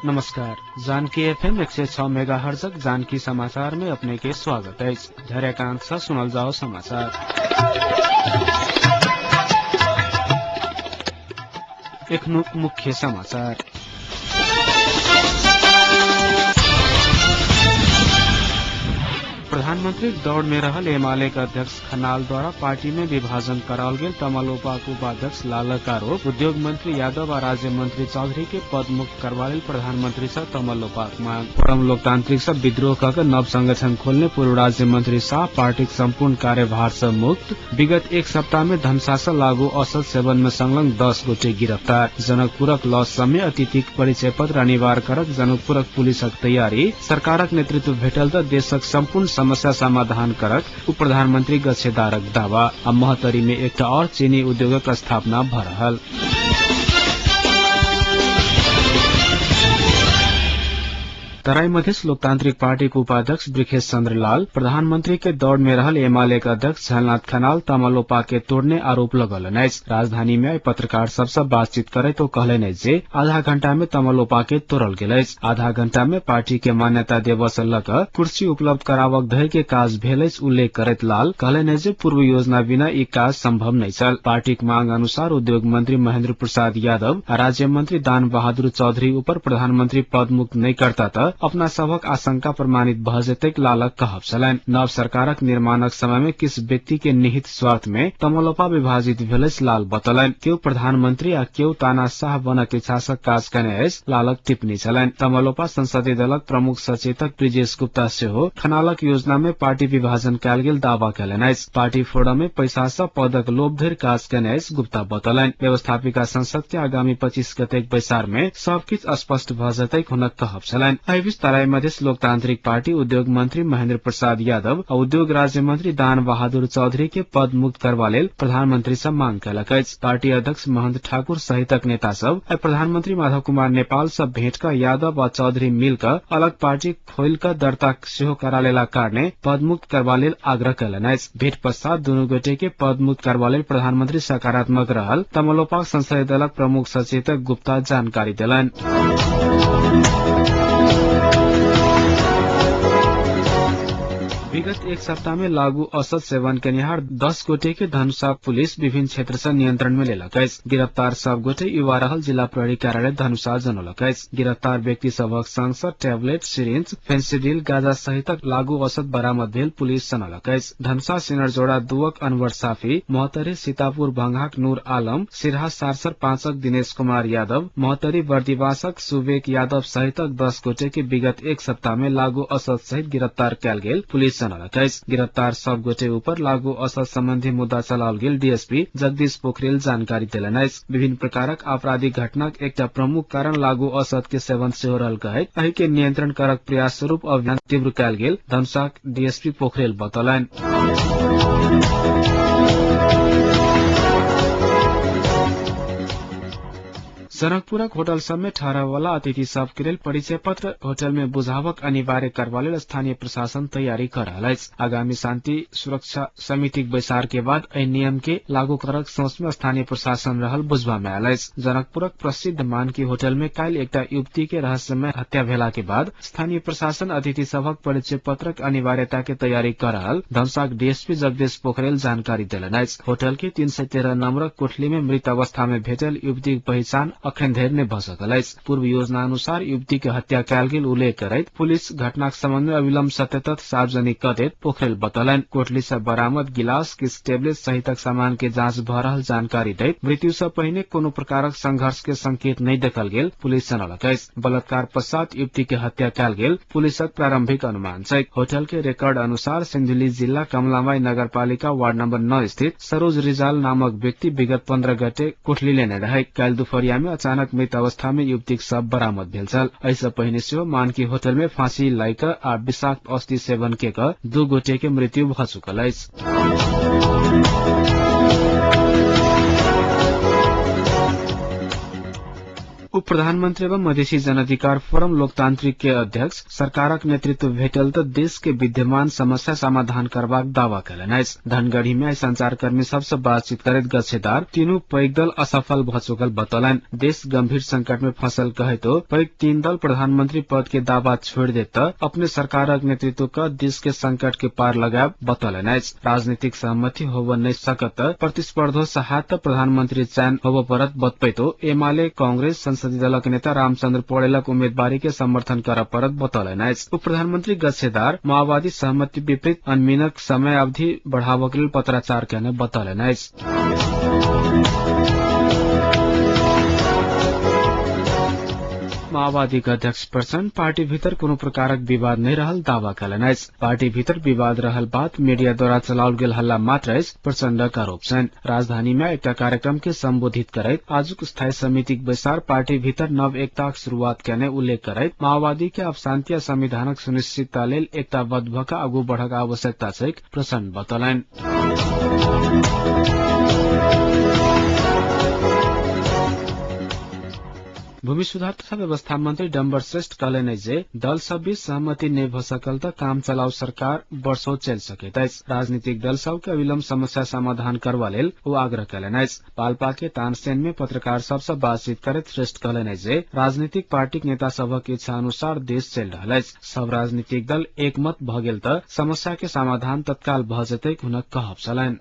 नमस्कार, Janaki FM 106 mega हर्जक Janaki समाचार में अपने के स्वागत अछि। धैर्यकांत से सुनल जाओ समाचार। एखनुक मुख्य समाचार। प्रधानमंत्री दौड़ में रहल एमाले के अध्यक्ष खनाल द्वारा पार्टी में विभाजन कराओल गेल तमलोपाक उपाध्यक्ष लालक आरोप। उद्योग मंत्री यादव आ राज्य मंत्री चौधरी के पद मुक्त करवा लेल प्रधानमंत्री से तमलोपाक मांग। फोरम लोकतांत्रिक से विद्रोह क नव संगठन खोलने पूर्व राज्य मंत्री शाह पार्टीक संपूर्ण कार्यभार से मुक्त। विगत एक सप्ताह में धनसा से लागू औषध सेवन में संलग्न 10 गोटे गिरफ्तार। जनकपुरक लॉज समय अतिथिक परिचय पत्र अनिवार्य करक जनकपुरक पुलिसक तैयारी। सरकारक नेतृत्व भेटल त देशक संपूर्ण समस्या समाधान करक उप प्रधानमंत्री गच्छेदारक दावा। आ महोत्तरी में एकटा और चीनी उद्योगक स्थापना भ रहल। तराई मधेस लोकतांत्रिक पार्टी के उपाध्यक्ष वृखेश चंद्र लाल प्रधानमंत्री के दौड़ में रहल एमाले के अध्यक्ष झलनाथ खनाल तमलोपा के तोड़ने आरोप लगौलनि अछि। राजधानी में पत्रकार सबसे बातचीत करैत ओ कहलनि अछि जे आधा घंटा में तमलोपा के तोड़ल गेल अछि। आधा घंटा में पार्टी के मान्यता देबऽ से लऽ कऽ कुर्सी उपलब्ध कराबक धरि के काज भेल अछि उल्लेख करैत लाल कहलनि अछि जे पूर्व योजना बिना ई काज संभव नहि छल। पार्टीक मांग अनुसार उद्योग मंत्री महेंद्र प्रसाद यादव आ राज्य मंत्री दान बहादुर चौधरी ऊपर प्रधानमंत्री पद मुक्त नहि करता त अपना सभक आशंका प्रमाणित भऽ जेतैक लालक कहब छलनि। नव सरकारक निर्माणक समय मे किछु व्यक्ति के निहित स्वार्थ मे तमलोपा विभाजित भेल अछि लाल बतौलनि। केओ प्रधानमंत्री आ केओ तानाशाह बनक इच्छा सँ काज केने अछि लालक टिप्पणी छलनि। तमलोपा संसदीय दलक प्रमुख सचेतक ब्रिजेश गुप्ता सेहो खनालक योजना मे पार्टी विभाजन कयल गेल दावा कयलनि अछि। पार्टी फोरम मे पैसा सँ पदक लोभ धरि काज केने अछि गुप्ता बतौलनि। व्यवस्थापिका संसद के आगामी 25 गतेक बैसार मे सब किछु स्पष्ट भऽ जेतैक हुनक कहब छलनि। एहि बीच तराई मधेस लोकतांत्रिक पार्टी उद्योग मंत्री महेंद्र प्रसाद यादव आ उद्योग राज्य मंत्री दान बहादुर चौधरी के पद मुक्त करबा लेल प्रधानमंत्री सँ मांग कयलक अछि। पार्टी अध्यक्ष महंत ठाकुर सहितक नेता सब आइ प्रधानमंत्री माधव कुमार नेपाल सँ भेंट कऽ यादव आ चौधरी मिल कऽ अलग पार्टी खोलि कऽ दर्ता सेहो करा लेलाक कारणे पदमुक्त करबा लेल आग्रह कयलनि अछि। भेंट पश्चात दुनू गोटे के पदमुक्त करबा लेल प्रधानमंत्री सकारात्मक रहल तमलोपाक संसदीय दलक प्रमुख सचेतक गुप्ता जानकारी देलनि। विगत एक सप्ताह में लागू औषध सेवन केनिहार 10 गोटे के धनुषा पुलिस विभिन्न क्षेत्र से नियंत्रण में लेलक अछि। गिरफ्तार सब गोटे युवा रहल जिला प्रहरी कार्यालय धनुषा जनौलक अछि। गिरफ्तार व्यक्ति सभक संग सँ टैबलेट, सिरिंज, फेंसिडिल, गांजा सहितक लागू औषध बरामद भेल पुलिस जनौलक अछि। धनुषा सिनरजोड़ा 2 अनवर साफी, महोत्तरी सीतापुर भंगाक नूर आलम, सिरहा सारसर 5 दिनेश कुमार यादव, महोत्तरी बर्दिवासक सुवेक यादव सहितक 10 गोटे के विगत एक सप्ताह में लागू औषध सहित गिरफ्तार कयल गेल पुलिस जनौलक अछि। गिरफ्तार सब गोटे ऊपर लागू औषध संबंधी मुद्दा चलाओल गेल डीएसपी जगदीश पोखरेल जानकारी देलनि अछि। विभिन्न प्रकारक आपराधिक घटनाक एकटा प्रमुख कारण लागू औषध के सेवन सेहो रहल कहैत एहि के नियंत्रण करक प्रयास स्वरूप अभियान तीव्र कयल गेल धनुषाक डीएसपी पोखरेल बतौलनि। जनकपुरक होटल सब में ठहरय वाला अतिथि सब के लेल परिचय पत्र होटल में बुझावक अनिवार्य करबा लेल स्थानीय प्रशासन तैयारी कर रहल अछि। आगामी शांति सुरक्षा समितिक बैसार के बाद एहि नियम के लागू करक सोच में स्थानीय प्रशासन रहल बुझबा में आयल अछि। जनकपुरक प्रसिद्ध मानकी होटल में काल्हि एकटा युवती के रहस्यमय हत्या भेला के बाद स्थानीय प्रशासन अतिथि सभक परिचय पत्रक अनिवार्यता के तैयारी कर रहल धनुषाक डीएसपी जगदीश पोखरेल जानकारी देलनि अछि। होटल के 313 नंबरक कोठली में मृत अवस्था में भेटल युवतीक पहिचान अखन धरि नहि भऽ सकल अछि। पूर्व योजना अनुसार युवती के हत्या कयल गेल उल्लेख करैत पुलिस घटनाक संबंध में अविलंब सत्य तथ्य सार्वजनिक कऽ देत पोखरेल बतौलनि। कोठली सँ बरामद गिलास, किछु टेबलेट सहितक सामान के जांच भऽ रहल जानकारी दैत मृत्यु सँ पहिने कोनो प्रकारक संघर्ष के संकेत नहि देखल गेल पुलिस जनौलक अछि। बलात्कार पश्चात युवती के हत्या कयल गेल पुलिसक प्रारंभिक अनुमान छै। होटल के रिकॉर्ड अनुसार सिन्धुली जिला कमलामाई नगरपालिका वार्ड नंबर 9 स्थित सरोज रिजाल नामक व्यक्ति विगत 15 गते कोठली लेने रहे। काल्हि दुपहरिया में अचानक मृत अवस्था में युवतीक शव बरामद भेल छल। एहि सँ पहिने सेहो मानकी होटल में फांसी लय कऽ आ विषाक्त औषधि सेवन के कऽ 2 गोटे के मृत्यु भऽ चुकल अछि। उप प्रधानमंत्री एवं मधेसी जनअधिकार फोरम लोकतांत्रिक के अध्यक्ष सरकारक नेतृत्व भेटल त देश के विद्यमान समस्या समाधान करबाक दावा कयलनि अछि। धनगढ़ी में संचारकर्मी सबसँ बातचीत करैत गच्छेदार तीनू पैघ दल असफल भ चुकल बतौलनि। देश गंभीर संकट में फंसल कहैतो पैघ तीन दल प्रधानमंत्री पद के दावा छोड़ि देत त अपने सरकारक नेतृत्व क देश के संकट के पार लगायब बतौलनि अछि। राजनीतिक सहमति होब नहि सकत त प्रतिस्पर्धो सहायत प्रधानमंत्री चयन होब परत बतबैतो एमाले कांग्रेस संसदीय दलक नेता रामचंद्र पौडेलक उम्मीदवारी के समर्थन करऽ परत बतौलनि अछि। उप प्रधानमंत्री गच्छेदार माओवादी सहमति विपरीत अनमिनक समय अवधि बढ़ाबक लेल पत्राचार केने बतौलनि अछि। माओवादीक अध्यक्ष प्रचण्ड पार्टी भीतर कोनो प्रकारक विवाद नहि रहल दावा कयलनि अछि। पार्टी भीतर विवाद रहल बात मीडिया द्वारा चलाओल गेल हल्ला मात्र अछि, प्रचण्डक आरोप छनि। राजधानी में एकटा कार्यक्रम के संबोधित करैत आजुक स्थायी समितिक बैसार पार्टी भीतर नव एकताक शुरूआत केने उल्लेख करैत माओवादी के अब शांति आ संविधानक सुनिश्चितता लेल एकताबद्ध भऽ कऽ आगू बढ़क आवश्यकता छैक, प्रचण्ड बतौलनि। भूमि सुधार तथा व्यवस्था मंत्री डम्बर श्रेष्ठ कहलनि जे दल सब बीच सहमति नहि भ सकल त काम चलाऊ सरकार वर्षो चलि सकैत अछि। राजनीतिक दल सब के अविलंब समस्या समाधान करबा लेल ओ आग्रह कयलनि अछि। पाल्पा के तानसेन में पत्रकार सब सँ बातचीत करैत श्रेष्ठ कहलनि जे राजनीतिक पार्टीक नेता सभक इच्छा अनुसार देश चलि रहल अछि। सब राजनीतिक दल एकमत भ गेल त समस्या के समाधान तत्काल भ जेतैक, हुनक कहब छलनि।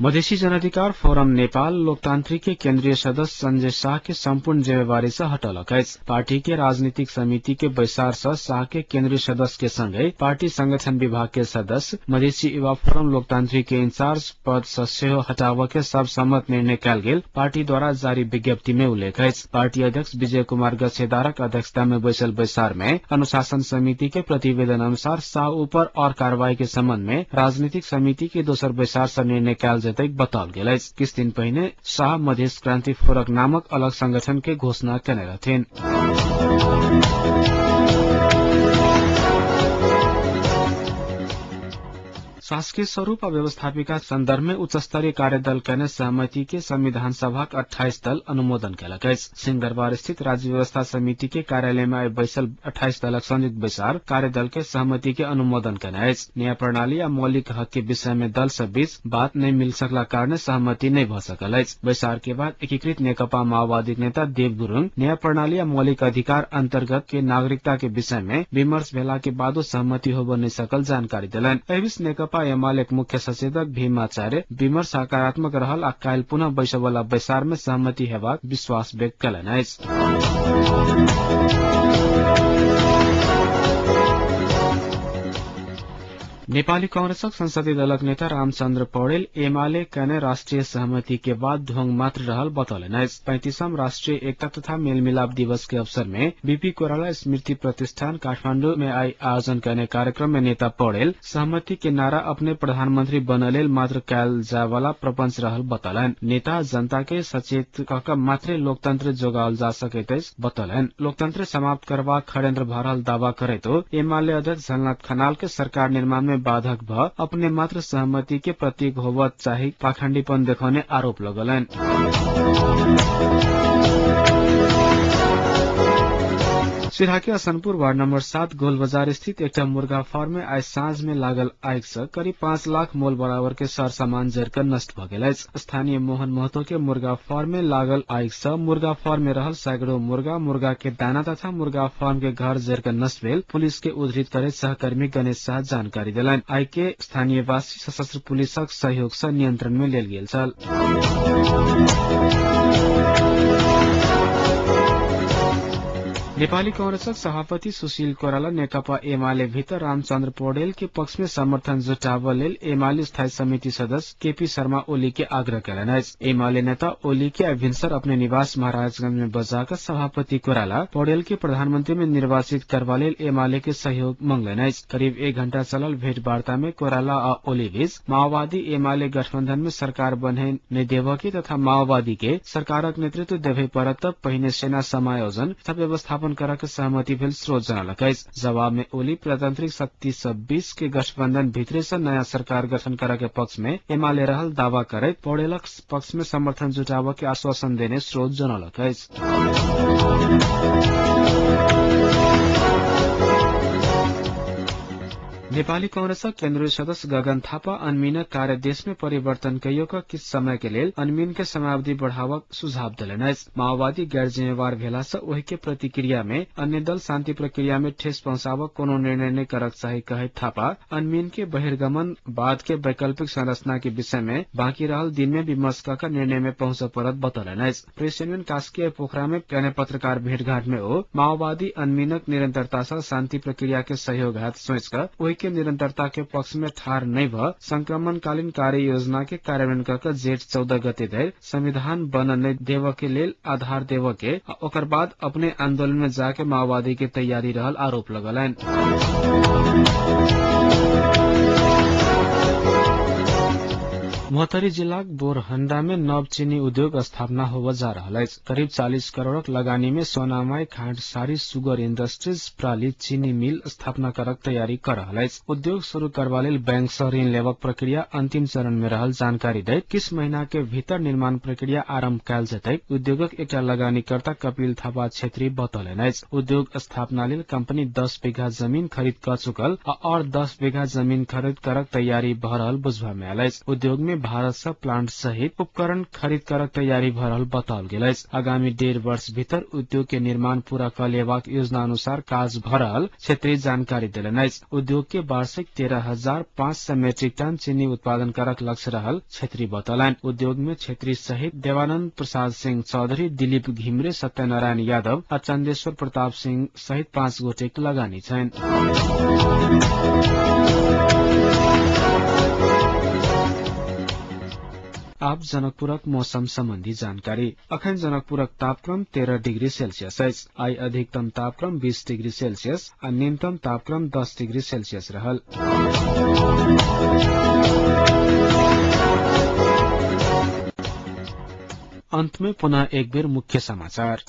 मधेसी जनअधिकार फोरम नेपाल लोकतांत्रिक के केन्द्रीय सदस्य संजय शाह के संपूर्ण जिम्मेवारी से हटौलक अछि। पार्टी के राजनीतिक समिति के बैसार से शाह के केन्द्रीय सदस्य के संगे पार्टी संगठन विभाग के सदस्य मधेसी युवा फोरम लोकतांत्रिक के इंचार्ज पद से सेहो हटाबऽ के सर्वसम्मत निर्णय कयल गेल पार्टी द्वारा जारी विज्ञप्ति में उल्लेख अछि। पार्टी अध्यक्ष विजय कुमार गच्छेदारक अध्यक्षता में बैसल बैसार में अनुशासन समिति के प्रतिवेदन अनुसार शाह ऊपर और कार्रवाई के संबंध में राजनीतिक समिति के दोसर बैसार से निर्णय कयल जेतै बताओल गेल अछि। किछु दिन पहिने शाह मधेश क्रांति फोरक नामक अलग संगठन के घोषणा केने रहथिन। शासकीय स्वरूप आ व्यवस्थापिका संदर्भ में उच्च स्तरीय कार्यदल केने सहमति के संविधान सभाक 28 दल अनुमोदन केलक अछि। सिंहदरबार स्थित राज्य व्यवस्था समिति के कार्यालय में आइ बैसल 28 दलक संयुक्त बैसार कार्यदल के सहमति के अनुमोदन केने अछि। न्याय प्रणाली आ मौलिक हक के विषय में दल सब बीच बात नहि मिल सकला कारणे सहमति नहि भ सकल अछि। बैसार के बाद एकीकृत नेकपा माओवादी नेता देव गुरूङ न्याय प्रणाली आ मौलिक अधिकार अंतर्गत के नागरिकता के विषय में विमर्श भेला के बादो सहमति होब नहि सकल जानकारी देलनि। एहि बीच नेकपा एमाले मुख्य सचेतक भीमाचार्य विमर्श सकारात्मक रहल आ काल्हि पुनः बैसयवला बैसार में सहमति हेबाक विश्वास व्यक्त कयलनि अछि। नेपाली कांग्रेसक संसदीय दलक नेता रामचंद्र पौडेल एमाले कने राष्ट्रिय सहमति के बाद ढोंग मात्र रहल बतौलनि अछि। 35वां राष्ट्रिय एकता तथा मेलमिलाप दिवस के अवसर में बीपी कोइराला स्मृति प्रतिष्ठान काठमांडू में आई आयोजन कने कार्यक्रम में नेता पौडेल सहमति के नारा अपने प्रधानमंत्री बनय लेल मात्र कयल जाय वाला प्रपंच रहल बतौलनि। नेता जनता के सचेत क के मात्रे लोकतंत्र जोगाओल जा सकैत अछि बतौलनि। लोकतंत्र समाप्त करबाक षड्यंत्र भ रहल दावा करैतो एमाले अध्यक्ष झलनाथ खनाल के सरकार निर्माण में बाधक भ अपने मात्र सहमति के प्रतीक होब चाही पाखण्डीपन देखौने आरोप लगौलनि। सिरहा के असनपुर वार्ड नंबर 7 गोल बाजार स्थित एकटा मुर्गा फार्म में आइ साँझ में लागल आगि से करीब 5 लाख मोल बराबर के सर सामान जरि के नष्ट भ गेल अछि। स्थानीय मोहन महतो के मुर्गा फार्म में लागल आगि से मुर्गा फार्म में रहल सैकड़ों मुर्गा, मुर्गा के दाना तथा मुर्गा फार्म के घर जरि के नष्ट भेल पुलिस के उद्धृत करैत सहकर्मी गणेश शाह जानकारी देलनि। आगि के स्थानीयवासी सशस्त्र पुलिसक सहयोग से नियंत्रण में लेल गेल छल। नेपाली कांग्रेसक सभापति सुशील कोइराला नेकपा एमाले भीतर रामचंद्र पौडेल के पक्ष में समर्थन जुटाबऽ लेल एमाले स्थायी समिति सदस्य केपी शर्मा ओली के आग्रह कयलनि अछि। एमाले नेता ओली के आइ भिनसर अपने निवास महाराजगंज में बजा कऽ सभापति कोइराला पौडेल के प्रधानमंत्री में निर्वाचित करबा लेल एमाले के सहयोग मंगलनि अछि। करीब 1 घंटा चलल भेंट वार्ता में कोइराला आ ओली बीच माओवादी एमाले गठबंधन में सरकार बने नहि देबऽ के तथा माओवादी के सरकारक नेतृत्व देबय पड़त त पहिने सेना समायोजन तथा व्यवस्थापन स्थापन करऽ के सहमति भेल स्रोत जनलक अछि। जवाब में ओली प्रजातांत्रिक शक्ति सब बीच के गठबंधन भीतरे से नयाँ सरकार गठन करऽ के पक्ष में एमाले रहल दावा करैत पौडेलक पक्ष में समर्थन जुटाबऽ के आश्वासन देने स्रोत जनलक अछि। नेपाली कांग्रेसक केन्द्रीय सदस्य गगन थापा अनमीनक कार्यदेश में परिवर्तन कइयो क किछ समय के लेल अनमीन के समयावधि बढ़ावक सुझाव देलनि अछि। माओवादी गैर जिम्मेवार भेला से ओहि के प्रतिक्रिया में अन्य दल शांति प्रक्रिया में ठेस पहुंचावक कोनो निर्णय नहि करक चाही कहैत थापा अनमीन के बहिर्गमन बाद के वैकल्पिक संरचना के विषय में बाँकी रहल दिन में विमर्श क के निर्णय में पहुंचऽ पड़त बतौलनि अछि। प्रेस यूनियन कास्की पोखरा में कयने पत्रकार भेंटघाट में ओ माओवादी अनमीनक निरंतरता सँ शांति प्रक्रिया के सहयोग हैत सोचि क ओहि के निरंतरता के पक्ष में ठाढ़ नहि भ संक्रमणकालीन कार्य योजना के कार्यान्वयन क के जेठ 14 गते धरि संविधान बनऽ नहि देबऽ के लेल आधार देबऽ के आ ओकर बाद अपने आंदोलन में जाके माओवादी के तैयारी रहल आरोप लगौलनि। महोत्तरी जिलाक बोरहंडा में नव चीनी उद्योग स्थापना होबय जा रहल अछि। करीब 40 करोड़क लगानी में सोनामाई खांडसारी सुगर इंडस्ट्रीज प्राली चीनी मिल स्थापना करक तैयारी क रहल अछि। उद्योग शुरू करबा लेल बैंक सँ ऋण लेबक प्रक्रिया अंतिम चरण में रहल जानकारी दैत किछ महीना के भीतर निर्माण प्रक्रिया आरंभ कयल जेतै उद्योगक एकटा लगानीकर्ता कपिल थापा छेत्री बतौलनि अछि। उद्योग स्थापना लेल कंपनी 10 बीघा जमीन खरीद क चुकल आ और 10 बीघा जमीन खरीद करक तैयारी भ रहल बुझबा में आयल अछि। उद्योग में भारत सँ प्लांट सहित उपकरण खरीद करक तैयारी भ रहल बताओल गेल अछि। आगामी 1.5 वर्ष भीतर उद्योग के निर्माण पूरा क लेबाक योजना अनुसार काज भ रहल छेत्री जानकारी देलनि अछि। उद्योग के वार्षिक 13,500 मेट्रिक टन चीनी उत्पादन करक लक्ष्य रहल छेत्री बतौलनि। उद्योग में छेत्री सहित देवानंद प्रसाद सिंह चौधरी, दिलीप घिमिरे, सत्यनारायण यादव आ चंदेश्वर प्रताप सिंह सहित 5 गोटेक लगानी छनि। आप जनकपुरक मौसम सम्बन्धी जानकारी। अखन जनकपुरक तापक्रम 13 डिग्री सेल्सियस अछि। आइ अधिकतम तापक्रम 20 डिग्री सेल्सियस आ न्यूनतम तापक्रम 10 डिग्री सेल्सियस रहल। अंत में पुनः एक बेर मुख्य समाचार।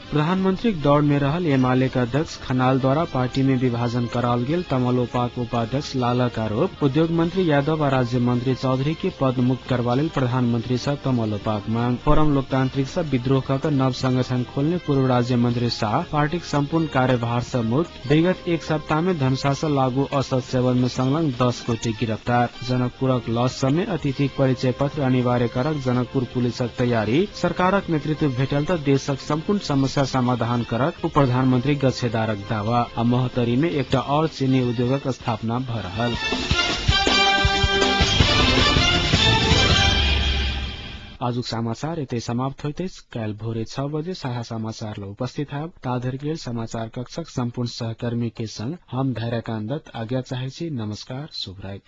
प्रधानमंत्रीक दौड़ में रहल एमाले के अध्यक्ष खनाल द्वारा पार्टी में विभाजन कराओल गेल तमलोपाक उपाध्यक्ष लालक आरोप। उद्योग मंत्री यादव आ राज्य मंत्री चौधरी के पद मुक्त करबा लेल प्रधानमंत्री सँ तमलोपाक मांग। फोरम लोकतांत्रिक सँ विद्रोह क के नव संगठन खोलने पूर्व राज्य मंत्री शाह पार्टीक सम्पूर्ण कार्यभार सँ मुक्त। विगत एक सप्ताह में धनुषा सँ लागू औषध सेवन में संलग्न 10 गोटे गिरफ्तार। जनकपुरक लॉज सब में अतिथिक परिचय पत्र अनिवार्य करक जनकपुर पुलिसक तैयारी। सरकारक नेतृत्व भेटल त देशक सम्पूर्ण समस्या समाधान करक उप प्रधानमंत्री गच्छेदारक दावा। आ महोत्तरी में एकटा और चीनी उद्योगक स्थापना भ रहल। आजुक समाचार एतै समाप्त होइत अछि। काल्हि भोरे 6 बजे साझा समाचार ल उपस्थित हयब। ताधरि लेल समाचार कक्षक सम्पूर्ण सहकर्मी के संग हम धैर्यकान्त दत्त आज्ञा चाहै छी। नमस्कार, शुभ राति।